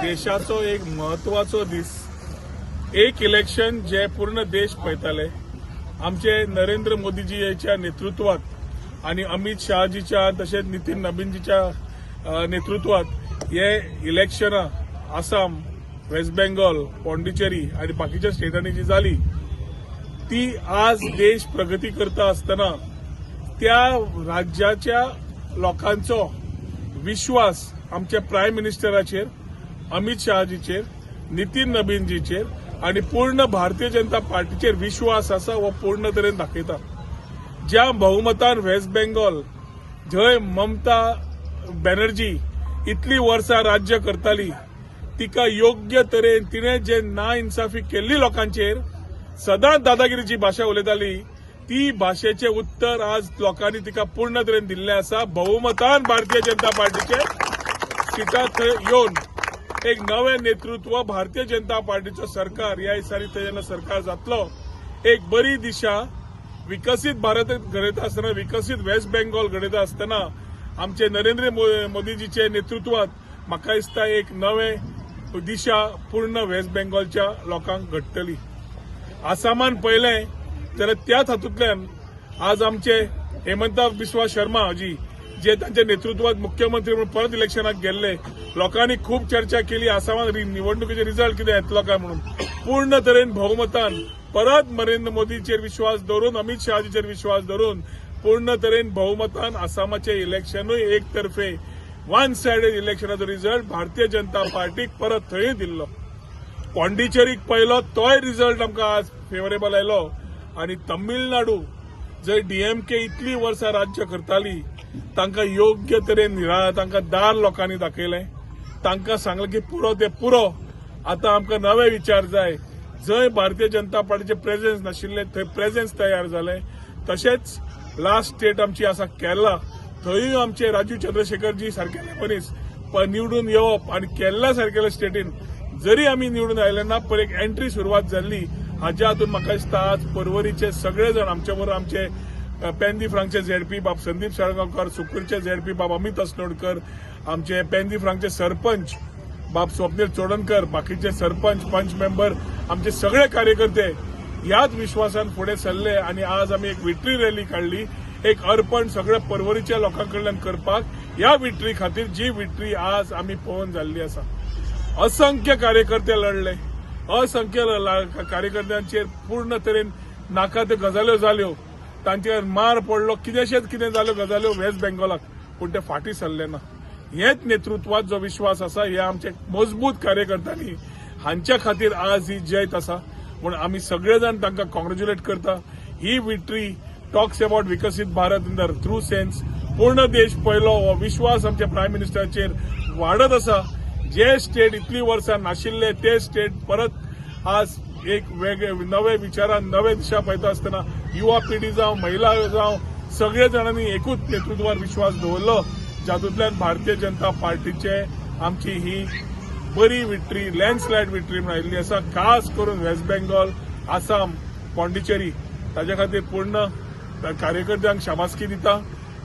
देशाचो एक म्हत्वाचो दीस. एक इलेक्शन जे पूर्ण देश पळयताले. आमचे नरेंद्र मोदीजीच्या नेतृत्वात आणि अमित शहाजीच्या तशेंच नितीन नबीनजीच्या नेतृत्वात हे इलेक्शनां आसाम, वेस्ट बेंगॉल, पॉंडिचेरी आणि बाकीच्या स्टेटांनी जी जाली ती आज देश प्रगती करता आसतना त्या राज्याच्या लोकांचो विश्वास आमच्या प्रायम मिनिस्टराचेर, अमित शहाजीचेर, नितीन नबीनजीचेर आणि पूर्ण भारतीय जनता पार्टीचेर विश्वास आसा हो पूर्ण तरेन दाखयता. ज्या बहुमतान वेस्ट बेंगॉल जंय ममता बॅनर्जी इतली वर्सां राज्य करताली तिका योग्य तरेन तिणें जे ना इन्साफी केल्ली लोकांचेर, सदांच दादागिरीची भाशा उलयताली, ती भाशेचें उत्तर आज लोकांनी तिका पूर्ण तरेन दिल्लें आसा. बहुमतान भारतीय जनता पार्टीचे सिटां थंय येवन एक नवें नेतृत्व भारतीय जनता पार्टीचो सरकार ह्या दिसांनी थंय जेन्ना सरकार जातलो, एक बरी दिशा विकसीत भारत घडयता आसतना, विकसीत वेस्ट बेंगॉल घडयता आसतना आमचे नरेंद्र मोदीजीचे नेतृत्वात म्हाका दिसता एक नवें दिशा पूर्ण वेस्ट बेंगॉलच्या लोकांक घडटली. आसामान पळयलें जाल्यार त्याच हातूंतल्यान आज आमचे हेमंता बिस्वा शर्मा जी जे तांच्या नेतृत्वात मुख्यमंत्री म्हणून परत इलेक्शनाक गेल्ले, लोकांनी खूब चर्चा केली आसामान निवडणुकीचे रिझल्ट कितें येतलो काय म्हणून. पूर्ण तरेन बहुमतान परत नरेंद्र मोदीचेर विश्वास दवरून, अमित शहाजीचेर विश्वास दवरून पूर्ण तरेन बहुमतान आसामाचे इलेक्शनूय एक तर्फे one sided इलेक्शनाचो result Bharatiya Janata पार्टीक परत थंय दिल्लो. पॉंडिचेरीक पळयलो तोय रिझल्ट आमकां आज फेवरेबल आयलो. आनी तमिळनाडू जंय डीएमके इतली वर्सां राज्य करताली तांकां योग्य तरेन तांकां दार लोकांनी दाखयलें, तांकां सांगलें की पुरो ते पुरो, आतां आमकां नवे विचार जाय. जंय भारतीय जनता पार्टीचे प्रेझेन्स नाशिल्लें थंय प्रेझेन्स तयार जालें. तशेंच लास्ट स्टेट आमची आसा केरला, थंयूय आमचे राजीव चंद्रशेखरजी सारकेले मनीस निवडून येवप आनी केरला सारकेल्या स्टेटीन जरी आमी निवडून आयले ना पण एक एंट्री सुरवात जाल्ली. हाज्या हातून म्हाका दिसता आज पर्वरीचे सगळे जाण आमचे बरोबर आमचे पेंदी फ्रांकचे झेडपी बाब संदीप साळगांवकर, सुकूरचे झेडपी बाब अमित असनोडकर, आमचे पेंदी फ्रांकचे सरपंच बाब स्वप्नील चोडणकर, बाकीचे सरपंच पंच मेंबर, आमचे सगळे कार्यकर्ते ह्याच विश्वासान फुडें सरले आनी आज आमी एक विक्ट्री रॅली काडली, एक अर्पण सगळ्या पर्वरीच्या लोकां कडल्यान करपाक ह्या विक्ट्री खातीर, जी विक्ट्री आज आमी पळोवन जाल्ली आसा. असंख्य कार्यकर्ते लढले, असंख्य कार्यकर्त्यांचेर पूर्ण तरेन नाका त्यो गजाल्यो जाल्यो, तांचेर मार पडलो, कितेंशेच कितें जाल्यो गजाल्यो वेस्ट बेंगॉलाक, पूण ते फाटीं सरले ना. हेच नेतृत्वात जो विश्वास आसा हे आमचे मजबूत कार्यकर्त्यांनी हांच्या खातीर आज ही जैत आसा. म्हूण आमी सगळे जाण तांकां कॉंग्रेच्युलेट करता. ही विक्ट्री टॉक्स अबाउट विकसीत Bharat in the true sense. पूर्ण देश पळयलो हो विश्वास आमच्या प्रायम मिनिस्टराचेर वाडत आसा. जे स्टेट इतली वर्सां नाशिल्ले ते स्टेट परत आज एक वेगळे नवे विचारान नवे दिशा पळयता आसतना युवा पिढी जावं, महिला जावं, सगळे जाणांनी एकूच नेतृत्वार विश्वास दवरलो, जातूंतल्यान भारतीय जनता पार्टीचे आमची ही बरी विक्ट्री, लँडस्लायड विक्ट्री म्हूण आयिल्ली आसा. खास करून वेस्ट बेंगॉल, आसाम, पॉंडिचेरी ताच्या खातीर पूर्ण कार्यकर्त्यांक शाबासकी दिता.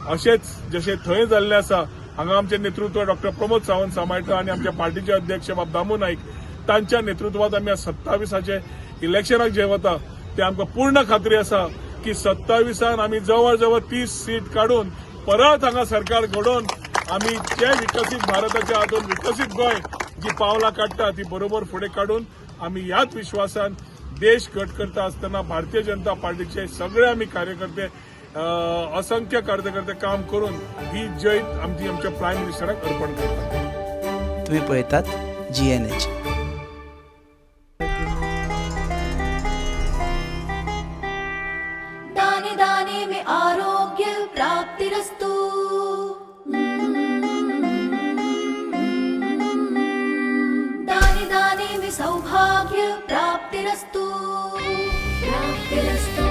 अशेंच जशें थंय जाल्लें आसा हांगा आमचें नेतृत्व डॉक्टर प्रमोद सावंत सांबाळटा आनी आमच्या पार्टीचे अध्यक्ष बाब दामू नाईक तांच्या नेतृत्वात आमी आज 27 इलेक्शनाक जे वता ते आमकां पूर्ण खात्री आसा की 27 आमी जवळ जवळ 30 सीट काडून परत हांगा सरकार घडोवन आमी जे विकसीत भारताच्या हातून विकसीत गोंय जी पावलां काडटा ती बरोबर फुडें काडून आमी ह्याच विश्वासान देश घट करता आसतना भारतीय जनता पार्टीचे सगळे आमी कार्यकर्ते, असंख्य कार्यकर्ते काम करून ही जैत आमची आमच्या प्रायम मिनिस्टराक अर्पण करता. तुम्ही पळयतात जीएनएच. दाने दाने में आरोग्य प्राप्तिरस्तु. दाने दाने में सौभाग्य प्राप्तिरस्तु, प्राप्तिरस्तु.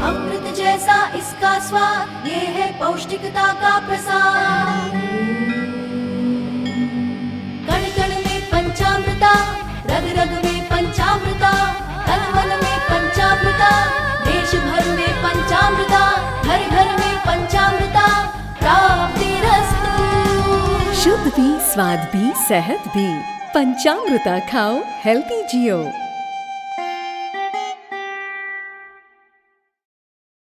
अमृत जैसा इसका स्वाद, ये है पौष्टिकता का प्रसाद. कण कण में पंचामृता, रग रग में पंचामृता, तन मन में पंचामृता, देश भर में पंचामृता, घर घर में पंचामृता प्राप्तिरस्तु. शुद्ध भी, स्वाद भी, सेहत भी। पंचामृता खाओ, हेल्दी जियो।